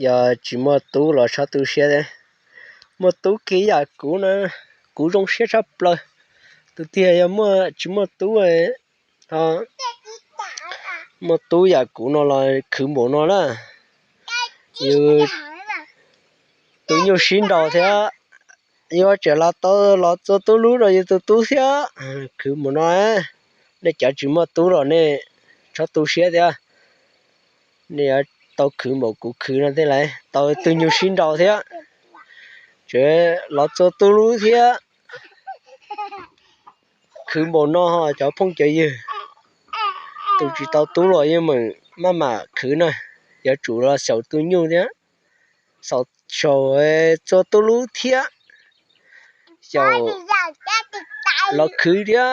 Yog tsis muaj tub los txhob tu siab thiab. Muaj tub kiag yam kuv na, kuv zoo siab tshaj plaws. Tus tiag yog muaj tsis muaj tub, muaj tub yam kuv no los khwv npaum no na. Yus tu nyuj sib nraus thiab, yuav tseem los tau los txua tub lub rau yus tus tub thiab. Khwv npaum no, nej cov tsis muaj tub los nej txhob tu siab thiab. Nej yuav tau khwv npaum kuv khwv no thiab lauj, tau tu nyuj sib nraus thiab, tseem los txua tub lub thiab. Khwv npaum no cov phooj cov ywg, tus tsis tau tub los yeej meem maj mam khwv na, yuav tsum los xyaum tu nyuj thiab, xyaum txua tub lub thiab, xyaum los khwv thiab.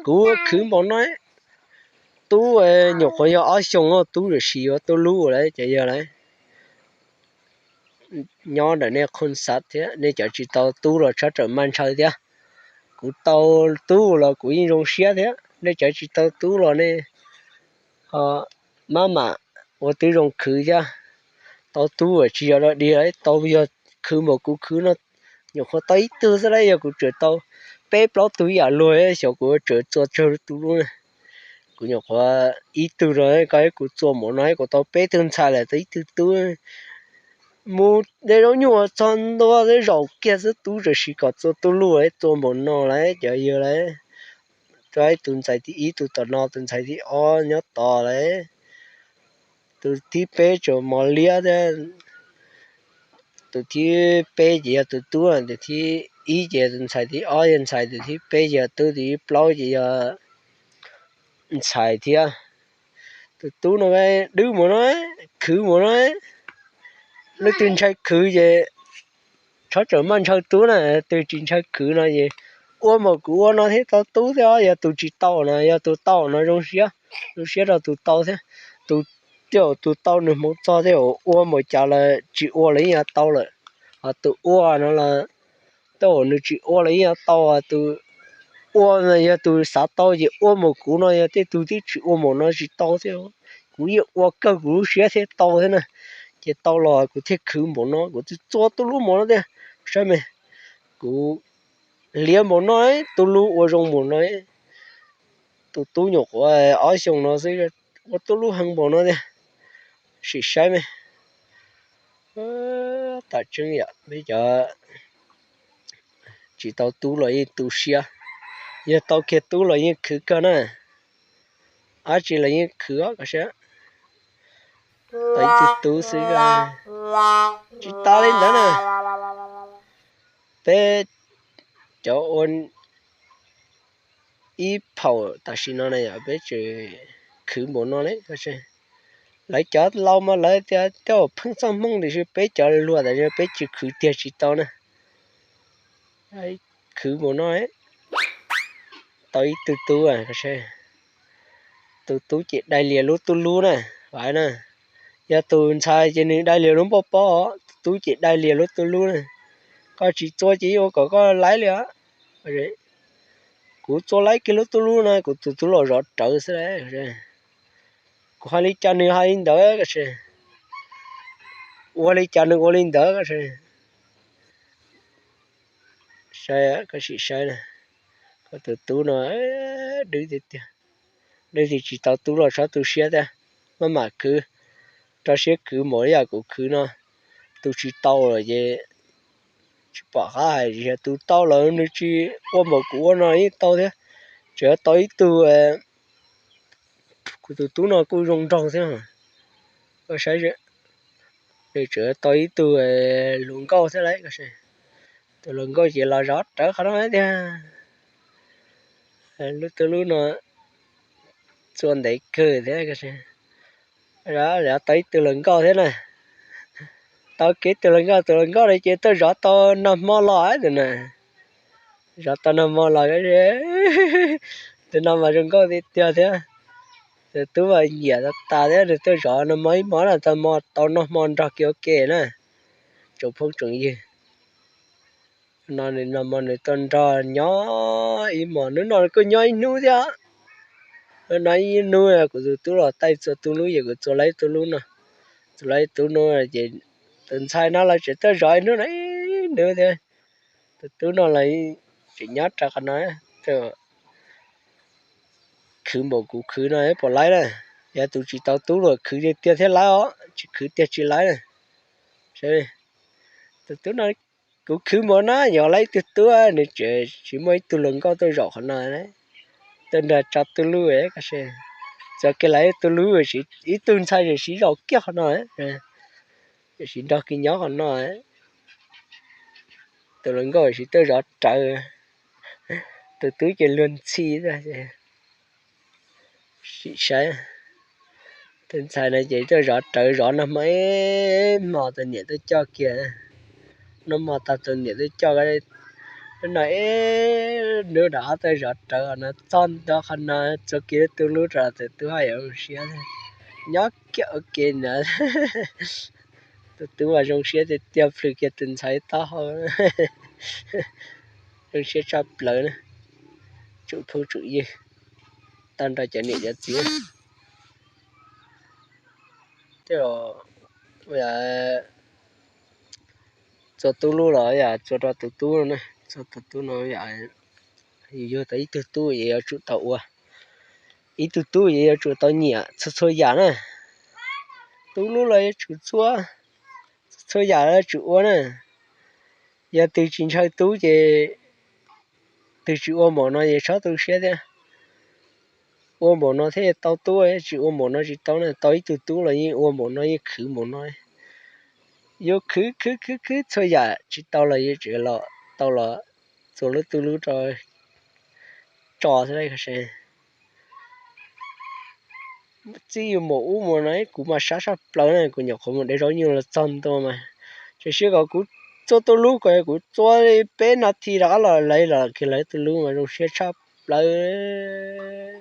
Kuv khwv npaum no, tub nyuam qhuav yog ob xyoos tub tam sis yuav tu lub lawm ces yog lawm. Nyob ntawm nej qhov xav thiab, nej cov tsis tau tub los txhob rawm maj ntshaw thiab. Kuv tau tub los kuv yeej zoo siab thiab, nej cov tsis tau tub los nej ho maj mam ua tib zoo khwv thiab. Tau tub tsis yog dog dig, tau yog khwv npaum kuv khwv no, nyuam qhuav tau ib tug xwb lauj, yog kuv tseem tau peb plaub tug ib yam luag xyov kuv tseem txua tsawg tus lub na. Kuv nyuam qhuav ib tug no, koj kuv txua npaum no kuv tau peb tug ntxhais lawm tau ib tug tub. Mus de zaub nyuj txog ntua xwb zaum kiag xwb tub tam sis kom txua tub lub, txua npaum no lauj cov yawg lauj. Txua ib tug ntxhais thib ib, tus tom no tus ntxhais thib ob nyob tod lauj. Tus thib peb tseem mos liab thiab. Tus thib peb ces yog tus tub, tus thib ib ces tus ntxhais, thib ob yog ntxhais, tus thib peb yog tub, tus thib plaub ces yog ntxhais thiab. Tus tub no dwb mus no, khwv mus no, leej twg ntshai khwv ces txhob rawm maj ntshaw tub na, twg tsis ntshai khwv no ces ua npaum kuv ua no thiab tau tub thiab. Yog tus tsis tau no, yog tus tau no zoo siab, zoo siab rau tus tau thiab. Tus, tej zaum tus tau nws hmoov txog tej zaum ua npaum cas los tsis ua los yeej yuav tau lawm. Ho tus ua no los tej zaum nws tsis ua los yeej yuav tau. Tus ua no yog tus xav tau ces ua npaum kuv no, yog tej tug twb tsis ua npaum no tsis tau thiab. Kuv yeej ua kawg kuv lub siab thiaj tau thiab na. Ces tau los kuv thiaj khwv npaum no, kuv thiaj txua tub lub npaum no thiab. Saib me, kuv liab npaum no, tub lub ua zoo npaum no. Tus tub nyuam qhuav ob xyoos no xwb ua tub lub heev npaum no thiab. Sim saib me, tam tseeb yom, peb cov tsis tau tub los yeej tu siab, yog tau kiag tub los yeej khwv kawg na. Dab tsi los yeej khwv os, koj saib. Tau ib tug tub xwb, tsis tas li ntawd na. Peb cov ua ib phaum tam sim no na yom, peb tseem khwv npaum no li. Lawv cov laus mas lawv tias tej zaum pheej txoj hmoo, tiam sis peb cov luag tam sim no peb tsis khwv tiag tsis tau na. Khwv npaum no, tau ib tug tub, tus tub ces dai lias lub tub lub na, vam na. Yog tus ntxhais ces nws dai lias lub npoj pob, tus tub ces dai lias lub tub lub na. Koj tsis txua ces yeej ua kom koj laib li os. Kuv txua laib kiag lub tub lub no, kuv tus tub los zov rawv xwb. Kuv hais li cas nws hais li ntawd, ua li cas nws ua li ntawd. Saib, koj sim saib na, koj tus tub no dwb tiag tiag. Dwb tiag, tsis tau tub los txhob tu siab thiab, maj mam khwv, rau siab khwv npaum li yam kuv khwv no. Tus tsis tau los ces tsis pom qab hais, yog tus tau los nws tsis ua npaum kuv ua no yeej tau thiab. Tseem tau ib tug, kuv tus tub no kuj zoo nraug thiab. Koj saib, nws tseem tau ib tug hluas nkauj thiab lauj. Tus hluas nkauj ces los zov rawv qhov no tiag. Lub tub lub no txua ntev kawg thiab. Tau ib tug hluas nkauj thiab na. Tau kev tus hluas nkauj, tus hluas nkauj no ces tuaj zov tau nag hmo los tus na. Zov tau nag hmo los, tus no mas zoo nkauj tiag tiag thiab. Tus tub mas nyiam tas tas thiab, nws tuaj zov nag hmo ib hmo na, tau hmo, tau nag hmo nrog kiag ua ke na. Tsoom phooj tsoom ywg, no nag hmo nws tuaj nrog nyob ib hmos, hnub no kuj nyob ib hnub thiab. Nyob ib hnub kuv tus tub los taij txua tub lub, ces kuv txua laib tub lub no. Lawv tus no ces tus ntxhais no lawv tseem tuaj zov ib hnub no ib hnub thiab. Tus tub no lawv tseem nyob rau qhov no, khwv npaum kuv khwv no puas laib na. Yog tus tsis tau tub los khwv tiag tiag thiaj laib os, tsis khwv tiag tsis laib na. Tus tub no, kuv khwv npaum no yog laib ib tug tub, nws tseem tsis muaj ib tug hluas nkauj tuaj zaum qhov no, tuaj nrog tso tu lub. Txawm kiag laib tu lub, ib tug ntxhais tseem siv zaum kiag qhov no, tseem siv nrog kiag nyob qhov no. Tus hluas nkauj siv tuaj zov rawv, tus tub ces luag ntxhi. Sim saib, tus ntxhais no ces tuaj zov rawv zov noj hmo ib hmo tus niam tuaj coj kiag. Noj hmo tag tus niam tuaj coj, no ib hnub rov qab tuaj zov rawv no txog ntua qhov no, txog kiag tu lub rau tus tub haj yam zoo siab, nyob kiag ua ke na. Tus tub mas zoo siab tiag tiag, plhws kiag tus ntxhais taub hau, zoo siab tshaj plaws na, tsum phooj tsum ywg tag nrho cov niam cov txiv. Tej zaum txua tub lub los yam txua rau tus tub no na, txua tus tub no yam yus yug tau ib tug tub ces yuav tsum tau ua, ib tug tub ces yuav tsum tau nyiam txhua txhua yam na. Tub lub los yuav tsum txhua, txhua yam yuav tsum ua na. Yog twg tsis ntshaw tub ces twg tsis ua npaum no ces txhob tu siab thiab. Ua npaum no thiaj tau tub, tsis ua npaum no tsis tau na. Tau ib tug tub los yeej ua npaum no, yeej khwv npaum no. Yuav khwv khwv khwv khwv txhua yam tsis tau los yuav tseem los tau los txua lub tu lub rau tso xwb. Txij yus npaum ub mus no kuv mas sab sab plaws na, kuv nyuam qhuav mus de zaub nyuj los txog ntua mas tseem siab kom kuv txua tu lub, kom kuv txua peb nas this rov qab los lawv los kiag lawv tu lub mas zoo siab tshaj plaws.